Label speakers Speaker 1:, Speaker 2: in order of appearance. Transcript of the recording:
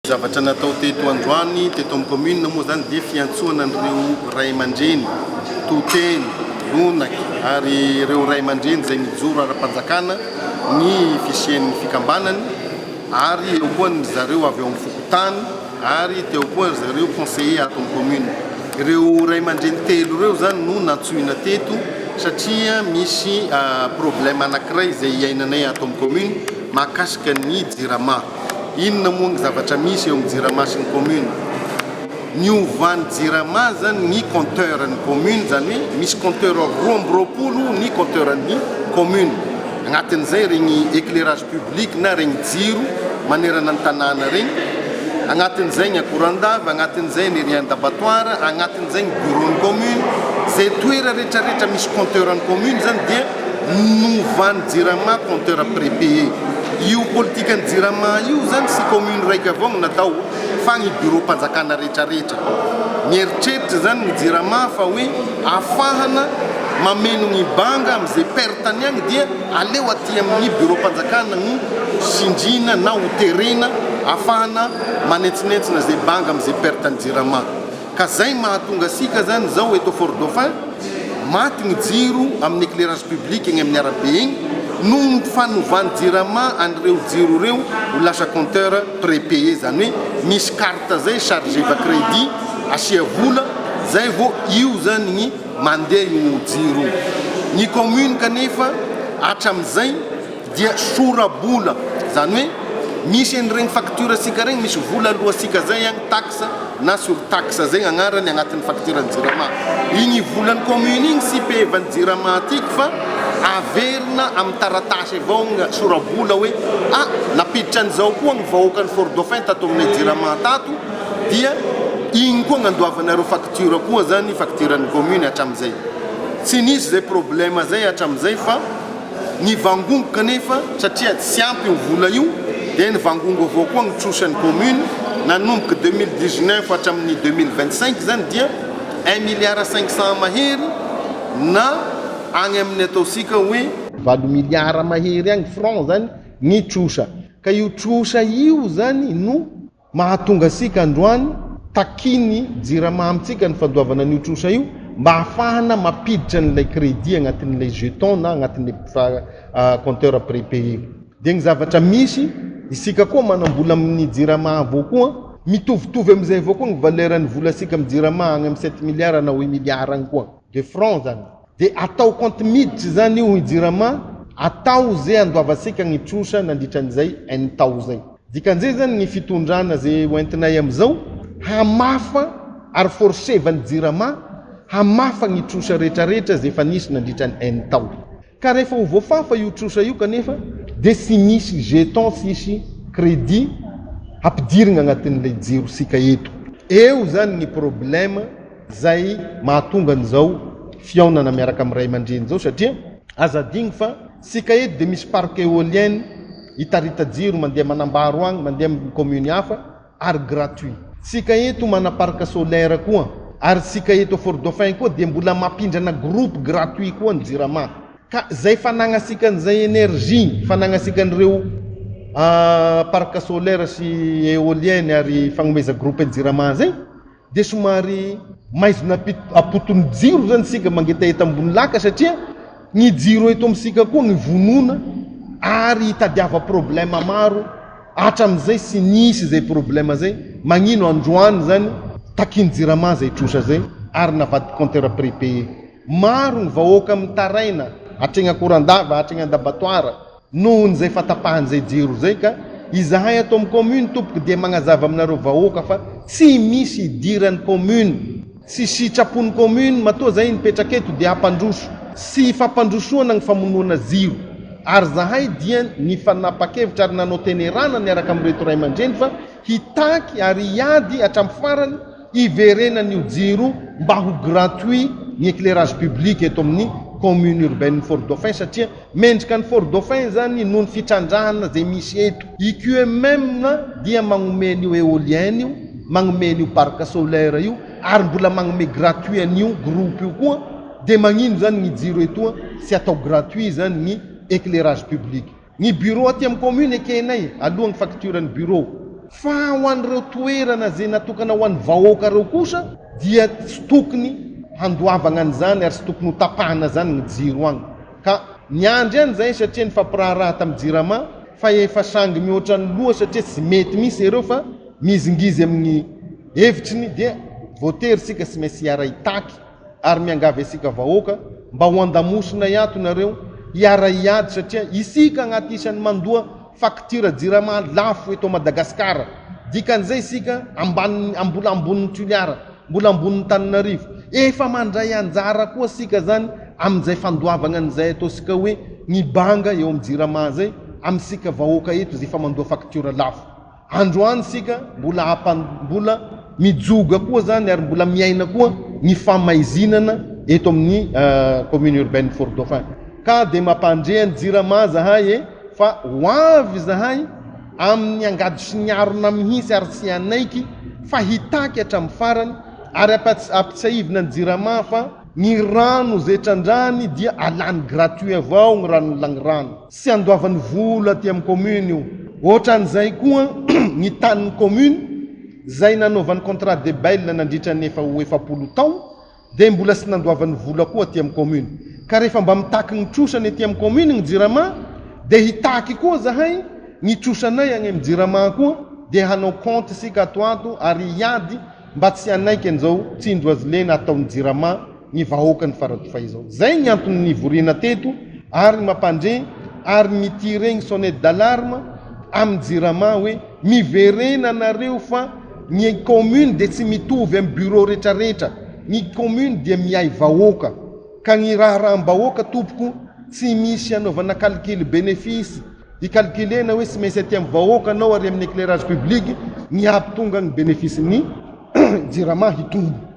Speaker 1: Zavatra natao teto androany teto amin'ny commune moa zany dia fiantsoana an'ireo ray aman-dreny, to-teny, lonaky ary ireo ray aman-dreny izay mijoro ara-panjakana ny fisian'ny fikambanany ary eo koa ny zareo avy ao amin'ny fokontany ary teo koa ry zareo conseiller ato amin'ny commune. Ireo ray aman-dreny telo ireo zany no nantsoina teto satria misy problème anankiray izay iainanay ato amin'ny commune mahakasika ny jirama. Inona moa ny zavatra misy eo amin'ny jirama sy ny commune? Niovan'ny jirama zany ny compteur ny commune, zany hoe misy compteur 22 ny compteur ny commune. Agnatin'izay regny éclairage public na regny jiro manerana ny tanàna regny, agnatin'izay ny akorandava, agnatin'izay ny ery an-dabatoire, agnatin'izay ny bureau ny commune, zay toera retraretra misy compteur ny commune zany dia Novan'ny jirama compteur prépayé. Io politikan'ny jirama io zany tsy commune raika avao no natao fa ny bureau mpanjakana retraretra. Mieritreritra zany ny jirama fa hoe afahana mameno ny banga amizay perte ny agny dia aleo aty amin'ny bureau mpanjakana no sindrina na ho terena afahana manentsinentsina zay banga amizay perte ny jirama. Ka zay mahatonga asika zany zao eto Fort Dauphin, maty ny jiro amin'ny éclairage public egny amin'ny arabe egny noho ny fanovan'ny jirama an'ireo jiro ireo ho lasa compteur prépayé, zany hoe misy carte zay chargeva crédit asia vola zay vao io zany ny mandeha io jiro io. Ny commune kanefa hatramizay dia sora-bola, zany hoe misy an'iregny facture sika regny misy vola aloasika zay agny taxe na surtaxe zay agnarany agnatin'ny facture ny jirama, igny volan'ny commune igny sy pevan'ny jirama atiky fa averina amin'ny taratasy avao gny sora-bola hoe ah nampiditra an'izao koa gny vahoakan'i Fort Dauphin tato aminay jirama tato dia igny koa gn'andoavanareo facture koa zany facture ny commune hatramizay, tsy nisy zay problème zay hatramizay fa. Nivangongo kanefa satria tsy ampy io vola io dia nivangongo avao koa ny trosan'ny commune nanomboka 2019 hatramin'ny 2025 izany dia un milliard 500 mahery na agny amin'ny ataontsika hoe 8 milliard mahery agny franc zany ny trosa ka io trosa io zany no Mahatonga antsika androany takian'ny Jirama amintsika ny fandoavana an'io trosa io mba hahafahana mampiditra an'ilay crédit agnatin'ilay jeton na agnatin'ilay compteur prépayé. Dia ny zavatra misy, isika koa manam-bola amin'ny Jirama avao koa, mitovitovy amin'izay avao koa ny valeur-n'ny volantsika amin'ny Jirama agny amin'ny sept milliards na huit milliards agny koa de francs zany. Dia atao compte miditra izany io hoy Jirama, atao ze andoavantsika ny trosa nandritra an'izay enin-tao zay. Dikan'izay zany ny fitondrana ze hoentinay amizao hamafa ary forcevan'ny Jirama hamafa ny trosa retraretra ze efa nisy nandritra ny enin-tao. Ka rehefa ho voafafa io trosa io kanefa dia tsy misy jeton tsisy crédit hampidirigna agnatin'ilay jiro sika eto. Eo zany ny problème. Zay mahatonga an'izao fihaonana miaraka amin'ny ray aman-dreny izao satria aza adino fa tsika eto dia misy parc éolienne hitarita jiro mandeha Manambaro agny, mandeha amin'ny commune hafa ary gratuit. Tsika eto mana parc solaire koa ary tsika eto Fort Dauphin koa dia mbola mampindrana groupe gratuit koa ny jirama. Ka zay fanagnasika an'izay énergie, fanagnasika an'ireo parc solaire sy éolienne ary fagnomeza groupe ny jirama zay, Dia somary maizina apoton'ny jiro zany isika mangetaheta ambony laka satria ny jiro eto amintsika koa ny vonona ary hitadiava problème maro hatramizay tsy nisy izay problème zay magnino androany zany takin'ny jirama zay trosa zay ary navadiky compteur prépayé maro ny vahoaka mitaraina hatreny Akorandava hatreny Andabatoara Nohon'izay fatapahan'izay jiro izay ka izahay ato amin'ny commune tompoko dia magnazava aminareo vahoaka fa tsy misy idiran'ny commune, tsy sitrapon'ny commune matoa zahay nipetraka eto dia hampandroso sy fampandrosoana ny famonoana jiro ary zahay dia nifanapa-kevitra ary nanao tenerana niaraka amin'ireto ray aman-dreny fa hitaky ary hiady hatramin'ny farany hiverenan'io jiro mba ho gratuit ny éclairage public eto amin'ny commune urbaine Fort Dauphin satria mendrika an'i Fort Dauphin izany noho ny fitrandrahana izay misy eto. IQMM dia magnome an'io éolienne io, magnome an'io parc solaire io ary mbola magnome gratuit an'io groupe io koa dia magnino izany ny jiro etoa tsy atao gratuit izany ny éclairage public. Ny bureau aty amin'ny commune ekenay aloha ny facture ny bureau. Fa ho an'ireo toerana izay natokana ho an'ny vahoaka ireo kosa dia tsy tokony handoavagna an'izany ary tsy tokony ho tapahana izany ny jiro agny. Ka niandry ihany izahay satria nifampiraharaha tamin'ny Jirama fa efa sangy mihoatra ny loha satria tsy mety mihitsy ireo fa mihizingizy amin'ny hevitriny dia voatery isika tsy maintsy hiara-hitaky ary miangavy antsika vahoaka mba ho andamosina ato nareo hiara-hiady satria isika agnaty isan'ny mandoa facture Jirama lafo eto Madagascar dikan'izay isika ambanin'ny mbola ambonin'ny Toliara mbola ambonin'ny Tananarivo efa mandray anjara koa isika zany amin'izay fandoavagna an'izay ataontsika hoe ny banga eo amin'ny Jirama zay amintsika vahoaka eto izay efa mandoa facture lafo. Androany isika mbola ampan mbola mijoga koa zany ary mbola miaina koa ny famaizinana eto amin'ny commune urbaine Fort Dauphin. Ka dia mampandre an'i Jirama zahay e fa ho avy zahay amin'ny angady sy ny arona mihitsy ary tsy hanaiky fa hitaky hatramin'ny farany ary ampitsahivina ny Jirama fa ny rano izay trandrahany dia alany gratuit avao ny ranon'ny Langrano. Tsy andoavany vola aty amin'ny commune io. Ohatran'izay koa ny tanin'ny commune izay nanaovany contrat de bail nandritra ny efa ho 40 tao dia mbola tsy nandoavany vola koa aty amin'ny commune. Ka rehefa mba mitaky ny trosany aty amin'ny commune ny jirama dia hitaky koa zahay ny trosanay any amin'ny jirama koa dia hanao compte isika ato ato ary hiady mba tsy hanaiky an'izao tsindry azo lena ataon'ny jirama ny vahoakan'i Faradofay izao. Zay ny antony nivoriana teto ary mampandre ary mi-tirer ny sonnette d'alarme amin'ny jirama hoe miverena nareo fa ny commune dia tsy mitovy amin'ny bureau retraretra, ny commune dia miahy vahoaka ka ny raharaham-bahoaka tompoko tsy misy anaovana calcul bénéfice, hi-calculer-na hoe tsy maintsy aty amin'ny vahoaka anao ary amin'ny éclairage public ny hahatonga ny bénéfice-n'ny jirama hitombo.